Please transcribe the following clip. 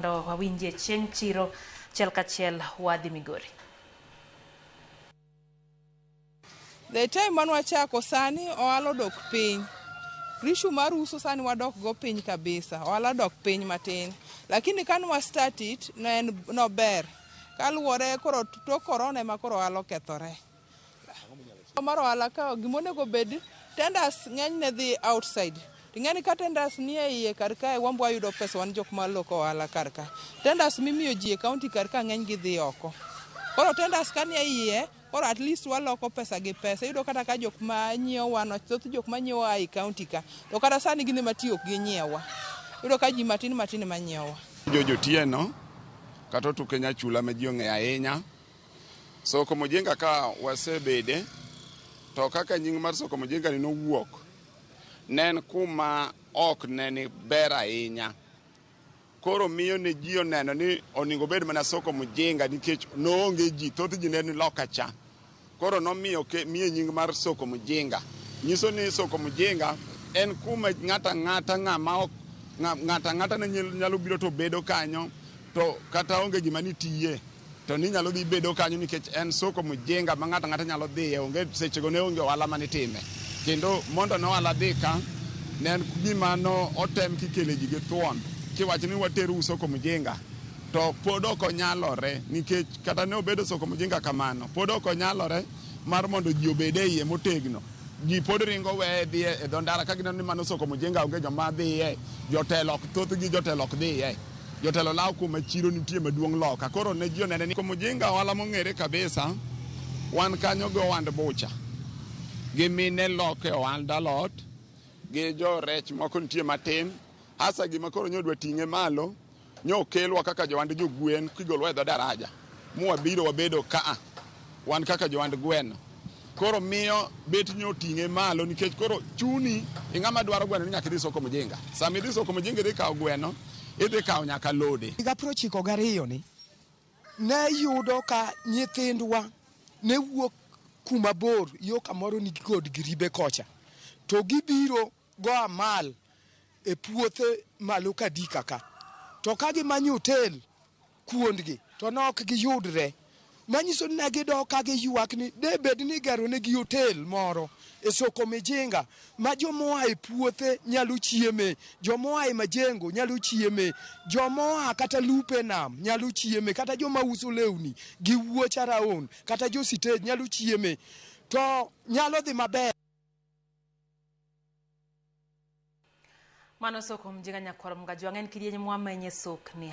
Mondo wawinjie chieng' chiro achiel kachiel wadhi Migori. The time mane wachako sani ohala odok piny. Issue mar uso sani wadok go piny kabisa. Ohala odok piny matin. Lakini kane wa start it ne en nober. Kaluwore koro tok corona ema koro ohala okethore. Mar ohala ka gimonego bed tenders ng'enyne dhi outside. Ting'eni ka tenders nie iye kar kae wan be wayudo pesa wan jok maloko ohala kar ka. Tenders mimiyo ji e county kar ka ng'eny gi dhi oko. Koro tenders ka nie iye koro at least waloko pesa gi pesa. Iyudo kata ka jok ma nyiewowa no thoth jok ma nyiewowa a e county ka. To kata sani gin ema ti ok ginyiewa. Iyudo ka ji matin matin ema nyiewowa. George Otieno kata Otuke Nyachula ma ji ong'eyo ahinya. Soko Mujinga ka wasebede to kaka nying mar Soko Mujinga ni nowuok ne en kuma ok ne ni ber ahinya. Koro miyo ne ji oneno ni onego obed mana Soko Mujinga nikech noonge ji, thoth ji ne ni loka cha. Koro nomiyo miye nying mar Soko Mujinga. Nyiso ni Soko Mujinga en kuma ng'ato ang'ata ng'ama ok ng'ato ang'ata ne nyalo biro to bedo kanyo to kata onge gima nitiye to ninyalo dhi bedo kanyo nikech en Soko Mujinga ma ng'ato ang'ata nyalo dhiye, onge sechego ne onge ohala manitime. Kendo mondo ne ohala dhi ka, ne en gima no otem kikele ji gi thuon kiwacho ni waterou Soko Mujinga to pod ok onyalore nikech kata ne obedo Soko Mujinga kamano, pod ok onyalore mar mondo ji obed e iye motegno. Ji pod ringo weye dhi e dho ndara ka gineno ni mano Soko Mujinga onge joma dhiye, jotelo ok thothgi jotelo ok dhiye. Jotelo lawo kuma chiro nitie maduong' loka. Koro ne ji onene ni Soko Mujinga ohala mong'ere kabisa. Wan kanyo gi ohand bucha. Gi mine loko e ohand alot, gi jo rech moko nitie matin. Hasa gima koro nyo dwa ting'e malo, nyo okelwa kaka johand jogwen kigolwa e dho daraja. Mwabiro wabedo kaa, wan kaka johand gweno. Koro miyo bet nyo ting'e malo nikech koro chuni ing'ama dwaro gweno ni nyaka idhi Soko Mujinga. Sama idhi Soko Mujinga idhi kawo gweno, idhi kawo nyaka lode. Higa 92 ni ne yudo ka nyithindwa ne wuok kuma bor yo kamoro ni kod giribe kocha to gibiro go amal e puothe malo Kadika ka to ka gimanyo hotel kuondgi to ne ok giyudre. Manyiso ni ne gidok ka giywak ni de bed ni igero negi hotel moro e Soko Mijinga ma jomoa e puothe nyalo chieme, jomoa e majengo nyalo chieme, jomoa kata lupe nam nyalo chieme, kata joma uso lewni gi wuoch around kata jo sitej nyalo chieme to nyalo dhi maber. Mano Soko Mjinga nyakwar Mgajwang' en kidieny mwamenye sokni.